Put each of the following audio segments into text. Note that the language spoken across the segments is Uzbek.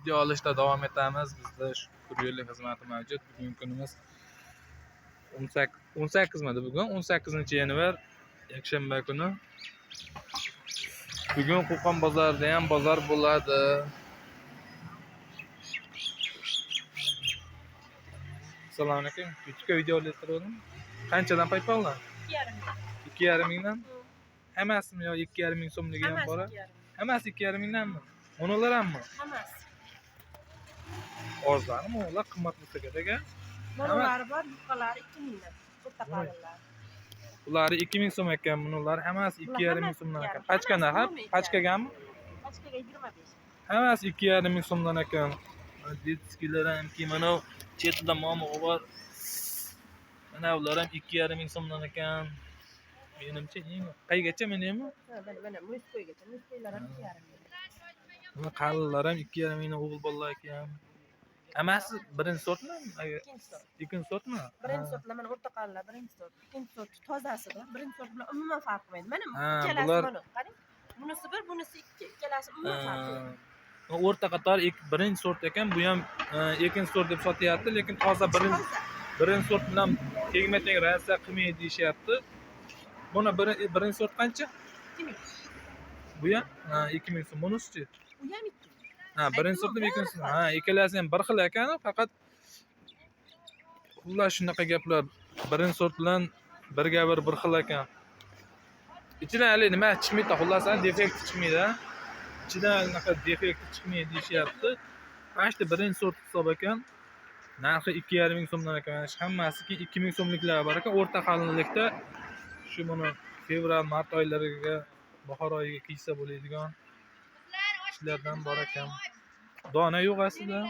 Video olishda davom etamiz. Bizda shu kuryerlik xizmati mavjud. Bugungi kunimiz 18 midi bugun? 18-yanvar, yakshanba kuni. Bugun Qo'qon bozorida ham bozor bo'ladi. Assalomu alaykum. YouTube'ga video olayotgandim. Qanchadan paypoqlar? 2,5 ming. 2,5 mingdan? Hammasimi yo 2,5 ming so'mligi ham Hammasi bor? 2,5 ming. Hammasi 2,5 mingdanmi? Monolar hammi? Hammasi. Arzonmi? Ular qimmat bo'lsa kerak a? Monolari bor, yupqalari 2 mingdan. O'rta qalinlari. Ular 2000 so'm ekan, bular hammasi 2,5 ming Hammasi so'mdan ekan. 2,5. Pachka narxi? Hammasi umumiy Pachkagami? Pachkaga 25. Hammasi 2,5 ming so'mdan ekan. Detskilar ham keyin mana chetida momig'i bor. Mana ular ham 2,5 ming so'mdan ekan. Menimcha eng qaygacha menimi? Ha, mana mana muzkoygacha. Muzkoylar ham 2,5 ming. Mana qalinlar ham 2,5 mingdan o'g'il bolalar ekan. Hammasi birinchi sortmi? Ikkinchi sort. Ikkinchi sortmi? Birinchi sortlar mana o'rta qalinlar birinchi sort. Ikkinchi sort tozasida. Birinchi sort bilan umuman farq qilmaydi. Mana ikkalasi mana qarang. Bunisi bir, bunisi ikki. Ikkalasi umuman farqi yo'q. Ha, o'rta qator birinchi sort ekan, bu ham ikkinchi sort deb sotyapti, lekin toza birinchi sort bilan tengma-teng rosa qilmaydi deyishyapti. Buni birinchi sort qancha? 2 ming. Bu ham 2000 so'm. Bunisichi? U ham 2 ming. Ha, birinchi Aytdim-ku, sortmi, ikkinchi? bir xil. Ha, ikkalasi ham bir xil ekan, faqat xullas shunaqa gaplar. Birinchi sort bilan birga bir xil ekan. Ichidan hali nima chiqmaydi, xullas defekt chiqmaydi. Ha. Ichidan anaqa defekti chiqmaydi deyishyapti. Mana shu birinchi sort hisob ekan. Narxi 2,5 ming so'mdan ekan. Mana shu hammasi 2 ming so'mliklar bor ekan. O'rta qalinlikda shu buni fevral, mart oylariga, bahor oyiga kiysa bo'ladigan ishlardan bor ekan. Dona yo'q aslida.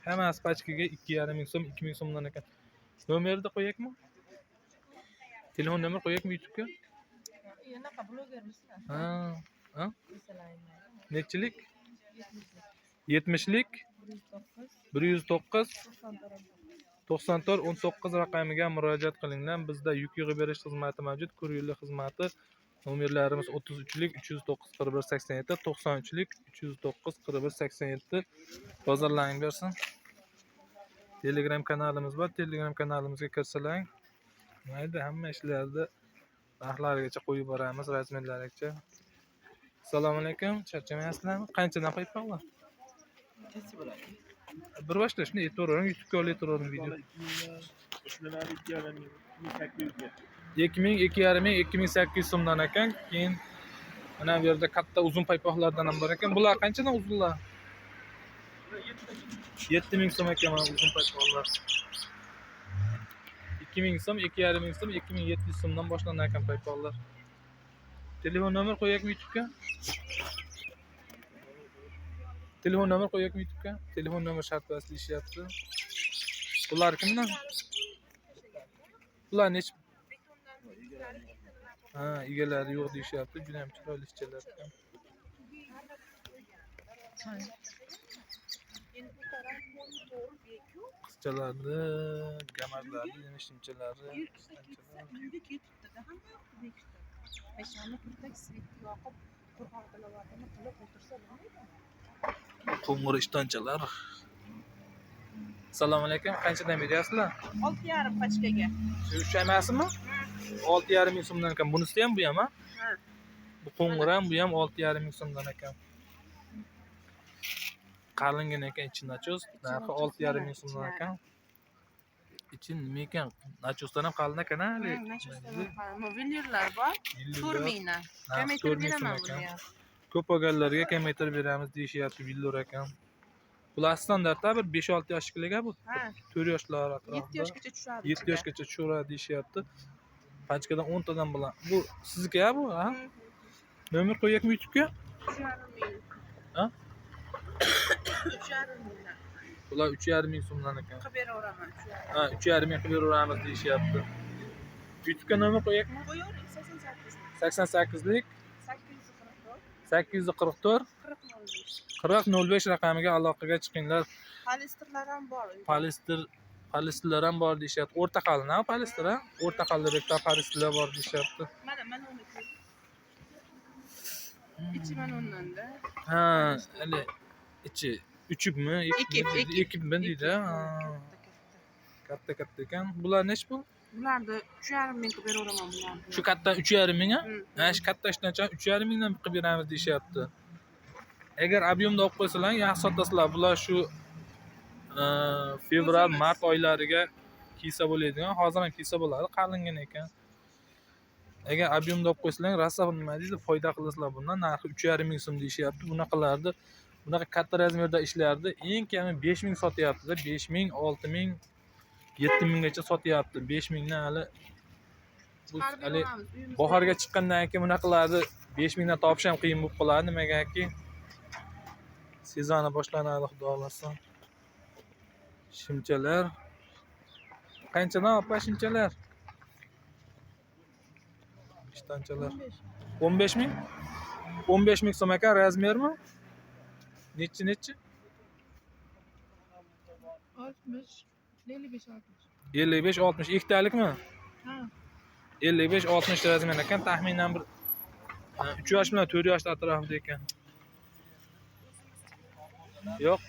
Hammasi pachkaga 2,5 ming so'm, 2 ming so'mdan ekan. Nomerni qo'yakmi? Telefon nomer qo'yakmi YouTube'ga? Anaqa blogermisizlar? Ha, ha? Nechilik? 70lik 109 94 19 raqamiga murojaat qilinglar. Bizda yuk yig'ib berish xizmati mavjud, kuryerlik xizmati. Nomerlarimiz 33lik 309 41 87, 93lik 309 41 87. Bozorlaring bersin. Telegram kanalimiz bor. Telegram kanalimizga kirsalar, mayda hamma ishlarni narxlarigacha qo'yib boramiz, razmerlarigacha. Assalomu alaykum. Charchamayapsizlarmi? Qanchadan paypoqlar? Bir boshla shuni aytavering, YouTube'ga olayotavering video. 2000, 2,5 ming, 2800 so'mdan ekan. Keyin mana bu yerda katta uzun paypoqlardan ham bor ekan. Bular qanchadan uzunlar? 7000 so'm ekan mana uzun paypoqlar. 2000 so'm, 2,5 ming so'm, 2700 so'mdan boshlanar ekan paypoqlar. Telefon nomer qo'yakmi YouTube'ga? Telefon nomer qo'yakmi YouTube'ga? Telefon nomer shart emas deyishyapti. Bular kimdan? Bular nechi? Ha, egalari yo'q deyishyapti. Juda ham chiroyli ishchalar ekan. Qizchalarni, gamarlarni, yemishinchalarni, Uyga ketibdi-da, hamma yoqni bekitdi. Peshona kurtak svetni yoqib, Qur'on tilovatini qilib o'tirsa bo'lmaydi. Qo'ng'ir ishtonchalar. Assalomu alaykum. Qanchadan beryapsizlar? 6,5 pachkaga. Shu emasmi? 6,5 ming so'mdan ekan. Bunisi ham bu ham, ha? Ha. Bu qo'ng'ir ham, bu ham 6,5 ming so'mdan ekan. Qalingina ekan ichi nachos. Narxi 6,5 ming so'mdan ekan. Ichi nima ekan? Nachosdan ham qalin ekan, ha? Mobilyerlar bor. 4 mingdan. Kamaytirib beraman buni ham. Ko'p olganlarga kamaytirib beramiz deyishyapti, billur ekan. Bular standartda bir 5-6 yoshligiga bu. Ha. 4 yoshlar atrofida. 7 yoshgacha tushadi. 7 yoshgacha tushiradi deyishyapti. Pachkadan 10 tadan bilan. Bu sizniki-ya bu, ha? Nomer qo'yakmi YouTube'ga? 3,5 ming. Ha? 3,5 mingdan. Bular 3,5 ming so'mdan ekan. Qilib beraveraman 3,5. Ha, 3,5 ming qilib beraveramiz deyishyapti. YouTube'ga nomer qo'yakmi? Qo'yavering 88. 88lik 844 844 40 05. 40 05 raqamiga aloqaga chiqinglar. Polisterlar ham bor. Polisterlar ham bor deyishyapti. O'rta qalin, ha, polister, ha? O'rta qalinlikda polisterlar bor deyishyapti. Mana mana uni ko'ring. Ichi mana undan-da. Ha, hali ichi Uchibmi? Ekib, ekib. Ekibmi deydi. Katta katta ekan. Bular nechi pul? Bularni 3,5 ming qilib beraveraman bularni. Shu katta 3,5 ming a? Ha, shu katta ishtonchani 3,5 mingdan qilib beramiz deyishyapti. Agar объемda olib qo'ysalar, yaxshi sotasizlar. Bular shu fevral, mart oylariga kiysa bo'ladigan, hozir ham kiysa bo'ladi, qalingina ekan. Agar объемda olib qo'ysalar, rosa nima deydi, foyda qilasizlar bundan. Narxi 3,5 ming so'm deyishyapti. Bunaqalarni, bunaqa katta razmerda ishlardi eng kami 5 ming sotyapti-da, 5 ming, 6 ming, 7 minggacha sotyapti. 5 mingdan hali bu hali bahorga chiqqandan keyin bunaqalarni 5 mingdan topish ham qiyin bo'lib qoladi. Nimagaki sezoni boshlanadi, xudo xohlasa. Shimchalar qanchadan opa shimchalar? Ishtonchalar 15 ming? 15 ming so'm ekan, razmermi? Nechi nechi? 60, 55, 60. 55 60 ikkitalikmi? Ha. 55 60 razmer ekan, taxminan bir 3 yosh bilan 4 yosh atrofida ekan. Yo'q.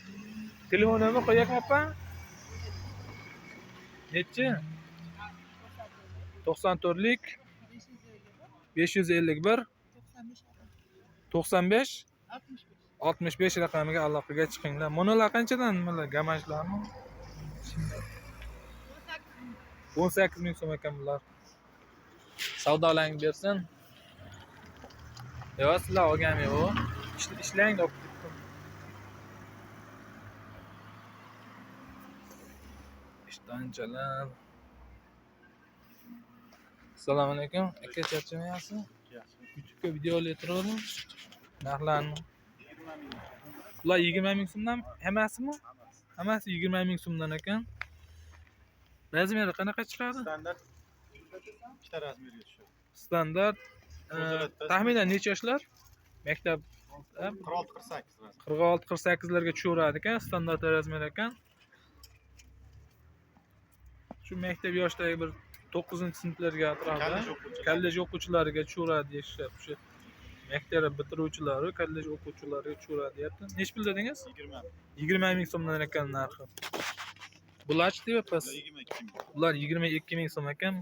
Telefon nomer qo'yakmi opa? Nechi? 94lik 551 95 65 raqamiga aloqaga chiqinglar. Monolar qanchadan? Nimalar, gamajlarmi? 18 ming so'm ekan bular. Savdolang bersin. Yo'q, sizlar olganmi u? Ishlang deb ketdim. Ishtonchalar. Assalomu alaykum. Aka, charchamayapsizmi? YouTube'ga video olayotiraverdim. Narxlarni. Bular 20 ming so'mdan hammasimi? Hammasi 20 ming so'mdan ekan. Razmeri qanaqa chiqadi? Standart ikkita razmerga tushadi. Standart taxminan necha yoshlar? Maktab 46-48 razmer. 46-48 larga tushaveradi ekan, standart razmer ekan. Shu maktab yoshidagi bir 9-sinflarga atrofida kollej o'quvchilariga tushaveradi deyishyapti. O'sha maktab bitiruvchilari kollej o'quvchilariga tushaveradi deyapti. Nechi pul dedingiz? 20. 20 ming so'mdan ekan narxi. Bularchi deyapsiz? 22 ming. Bular 22 ming so'm ekan.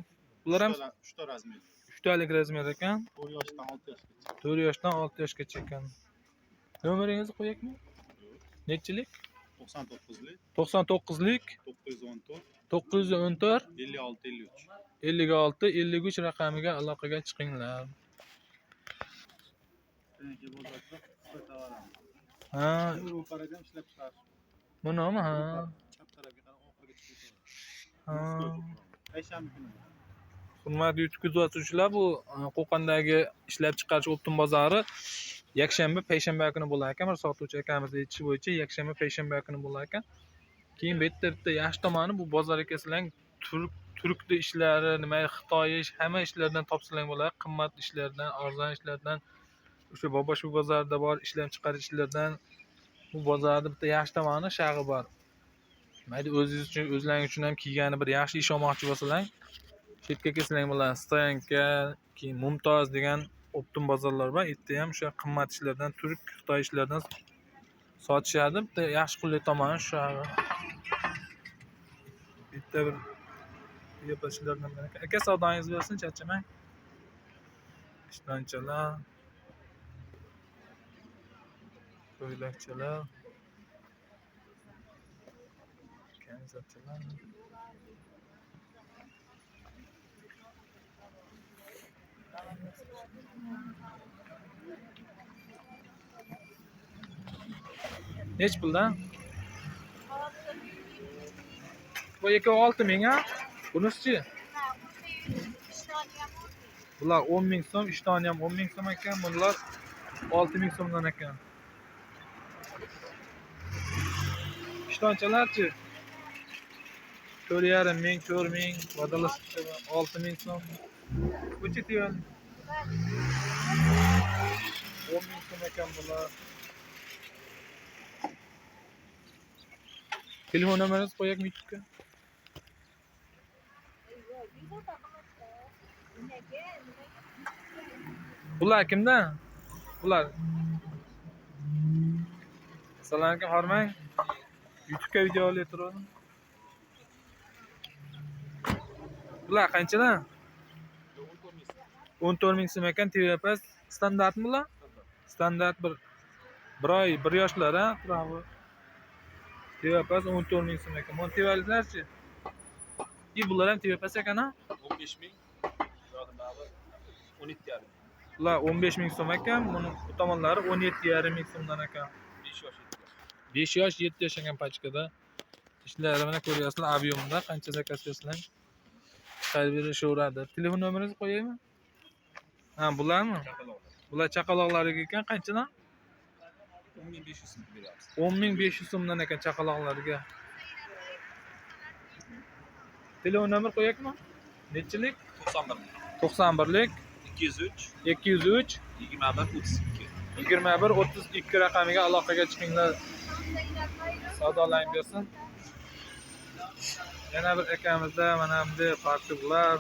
Bular ham 3 ta razmer. 3 talik razmer ekan. 4 yoshdan 6 yoshgacha. 4 yoshdan 6 yoshgacha ekan. Nomeringizni qo'yakmi? Nechilik? 99lik. 99lik. 914. 914. 56 53. 56 53 raqamiga aloqaga chiqinglar. Ha, bu paradan ishlab chiqarish. Bunimi? Ha. Chap tarafga qarab oxiriga chiqib. Ha. Payshanba kuni. Hurmatli YouTube kuzatuvchilar, bu Qo'qondagi ishlab chiqarish o'ptin bozori yakshanba, payshanba kuni bo'lar ekan. Bir sotuvchi akamiz aytishi bo'yicha yakshanba, payshanba kuni bo'lar ekan. Keyin bu yerda bitta yaxshi tomoni, bu bozorga kelsalang turkni ishlari, nima Xitoy ish, hamma ishlardan topsalang bo'ladi. Qimmat ishlardan, arzon ishlardan, o'sha Boboshu bozorida bor ishlab chiqarish ishlardan. Bu bozorda bitta yaxshi tomoni shag'i bor. Mayli o'zingiz uchun, o'zlaringiz uchun ham kiygani bir yaxshi ish olmoqchi bo'lsalang, chetga kelsalang bo'ladi. Stoyanka, keyin Mumtoz degan o'ptin bozorlar bor. Yerda ham o'sha qimmat ishlardan, turk, Xitoy ishlardan sotishadi. Bitta yaxshi qulay tomoni shu. Bitta bir yepashilardan biri. Aka, savdoyingiz bo'lsin, charchamang. Ishtonchalar, ko'ylakchalar, kamzatchalar. Nechi puldan? Bu ikkovi 6 ming, ha? Bunisi-chi? Bular 10 ming so'm, ishtoni ham 10 ming so'm ekan, bunlar 6 ming so'mdan ekan. Ishtonchalarchi? 4,5 ming, 4 ming, vadalashib 6 ming so'm. Buchi tevan? 10 ming so'm ekan bular. Telefon nomeringizni qo'yakmi YouTube'ga? Bular kimdan? Bular Assalomu alaykum, hormang. YouTube'ga video olib turdim. Bular qanchadan? 14 ming so'm ekan tevapas. Standartmi bular? Standart bir oy, 1 yoshlar, ha, turadi. Tevapas 14 ming so'm ekan. Mana tevaliklarchi? Bular ham tevapas ekan, ha? 15 ming. 17,5. Bular 15 ming so'm ekan, buni bu tomonlari 17,5 ming so'mdan ekan. 5 yosh 7 yosh. 5 yosh, 7 yosh ekan pachkada. Ishlari mana ko'ryapsizlar, объемda qancha zakaz bersanglar chiqarib berishaveradi. Telefon nomeringizni qo'yaymi? Ha, bularmi? Bular chaqaloqlarga ekan, qanchadan? 10.500 so'm beryapmiz. 10.500 so'mdan ekan chaqaloqlarga. Telefon nomer qo'yakmi? Nechilik? 91. 91lik 203 203 21 32. 21 32 raqamiga aloqaga chiqinglar. Savdolang bersin. Yana bir akamizda mana bunday fartuklar.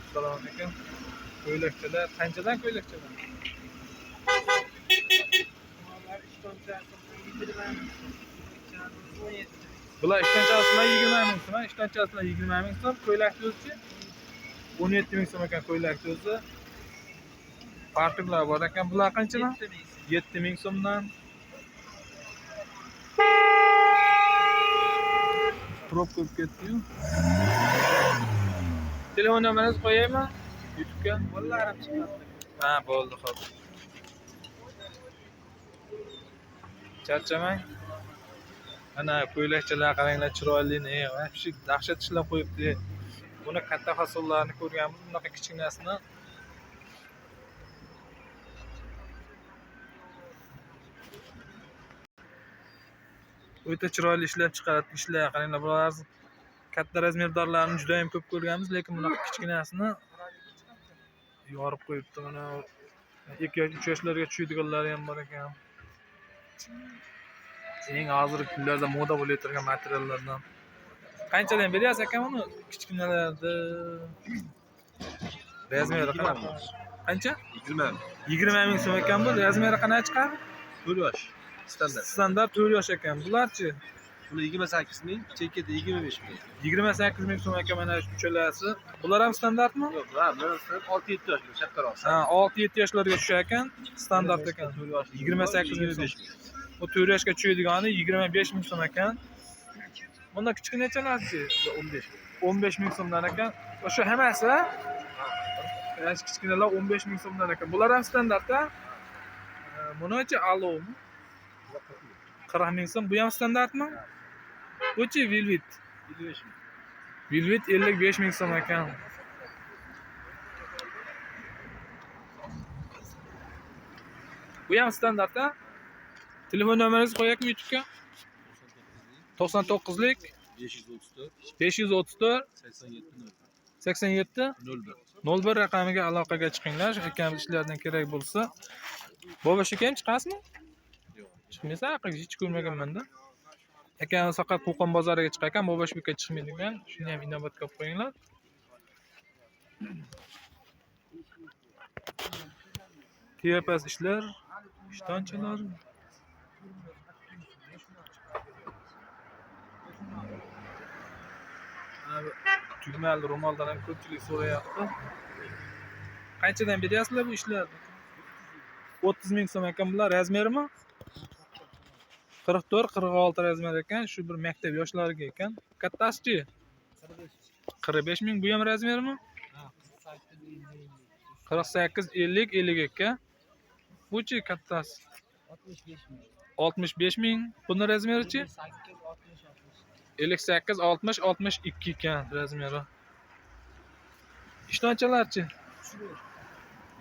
Assalomu alaykum. Ko'ylakchalar qanchadan ko'ylakchalar? Bular ishtonchasi bilan 20 ming so'm, ishtonchasi bilan 20 ming so'm, ko'ylakni o'zi 17 ming so'm ekan ko'ylakni o'zi. Fartuklar bor ekan. Bular qanchadan? 7 ming so'mdan. Probka bo'lib ketdi-yu. Telefon nomeringizni qo'yaymi? YouTube'ga? Bolalarim chiqadi. Ha, bo'ldi, xo'p. Charchamang. Mana ko'ylakchalar qaranglar, chiroyli, вообще dahshat ishlab qo'yibdi. Buni katta fasollarni ko'rganmiz, bunaqa kichkinasini. O'ta chiroyli ishlab chiqaradi ishlar. Qaranglar, bular katta razmerdorlarni juda ham ko'p ko'rganmiz, lekin bunaqa kichkinasini yorib qo'yibdi. Mana 2 yosh, 3 yoshlarga tushadiganlari ham bor ekan. Eng hozirgi kunlarda moda bo'lib turgan materiallardan. Qanchadan beryapsiz aka buni kichkinalarni? Razmeri qanaqa? Qancha? 20. 20 ming so'm ekan bu. Razmeri qanaqa chiqadi? 4 yosh. Standart. Standart 4 yosh ekan. Bularchi? Buni 28 ming, chekida 25 ming. 28 ming so'm ekan mana shu uchalasi. Bular ham standartmi? Yo'q, ha, bular 6-7 yosh, kattaroq. Ha, 6-7 yoshlarga tushar ekan, standart ekan. 28 ming so'm. Bu 4 yoshga tushadigani 25 ming so'm ekan. Bunda kichkinachalarchi? 15 ming. 15 ming so'mdan ekan. O'sha hammasi, ha? Mana shu kichkinalar 15 ming so'mdan ekan. Bular ham standart-a? Buni-chi alovmi? 40 ming so'm. Bu ham standartmi? Buchi velvet. 55 ming. Velvet 55 ming so'm ekan. Bu ham standart-a? Telefon nomeringizni qo'yakmi YouTube'ga? 99lik 534 534 87 87 01. 01 raqamiga aloqaga chiqinglar. Akam ishlardan kerak bo'lsa. Bobosh aka ham chiqasizmi? Yo'q. Chiqmaysan, aql hech ko'rmaganman-da. Akam faqat Qo'qon bozoriga chiqar ekan, Bobosh aka chiqmaydigan. Shuni ham inobatga olib qo'yinglar. Tevapas ishlar, ishtonchalar. Tugmali ro'moldan ham ko'pchilik so'rayapti. Qanchadan beryapsizlar bu ishlarni? 30 ming so'm ekan bular. Razmerimi? 44, 46 razmer ekan. Shu bir maktab yoshlariga ekan. Kattasi-chi? 45 ming. Bu ham razmermi? 48, 50, 52. Buchi kattasi? 65 ming. Buni razmerichi? 58, 60, 62 ekan razmeri. Ishtonchalarchi?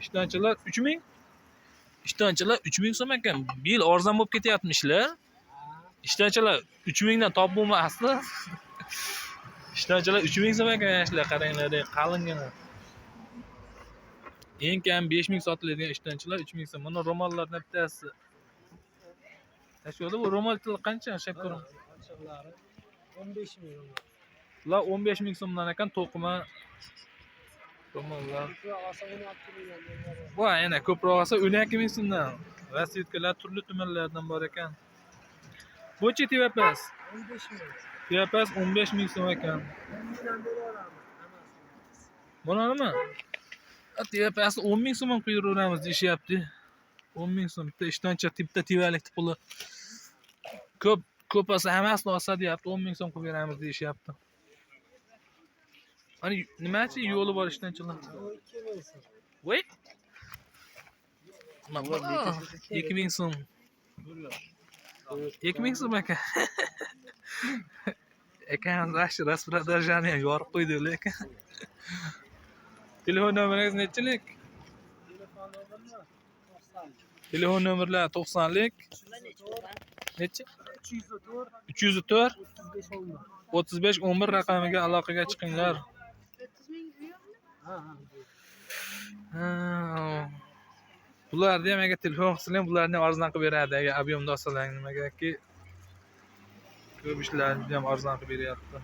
Ishtonchalar 3 ming. Ishtonchalar 3 ming so'm ekan. Bu yil arzon bo'lib ketyapmishlar. Ishtonchalar 3 mingdan top bo'lmasdi. Ishtonchalar 3 ming so'm ekan, yoshlar, qaranglar, qalingina. Eng kam 5 ming sotiladigan ishtonchalar 3 ming so'm. Buni ro'mollardan bittasi. Tashqarida bu ro'mol til qancha? Shakar. 15 ming. Bular 15 ming so'mdan ekan to'qima. Tomonlar. Bu yana ko'proq olsa 12 ming so'mdan. Расцветка lar turli tumanlardan bor ekan. Buchi TVPS? 15 ming. TVPS 15 ming so'm ekan. 10 mingdan beraveramiz hammasini. Buni nima? TVPS 10 ming so'm ham qo'yaveramiz deyishyapti. 10 ming so'm bitta ishtoncha bitta tevalik puli. Ko'p ko'p olsa hammasini olsa deyapti, 10 ming so'm qilib beramiz deyishyapti. Hani nimachi yo'li bor ishtonchalar? Bu 2 ming so'm. Voy. 2 ming so'm. 2 ming so'm ekan. Ekan, yaxshi распродажа ni ham yorib qo'ydi lekin. Telefon nomeringiz nechilik? Telefon nomermi? 90. Telefon nomerlari 90lik. Nechi? 304 304 35 11. 35 11 raqamiga aloqaga chiqinglar. 30 ming yo'qmi? Ha ha. Ha. Bularni ham agar telefon qilsanglar, bularni ham arzon qilib beradi agar объем da olsalar, nimagaki ko'p ishlarni ham arzon qilib beryapti.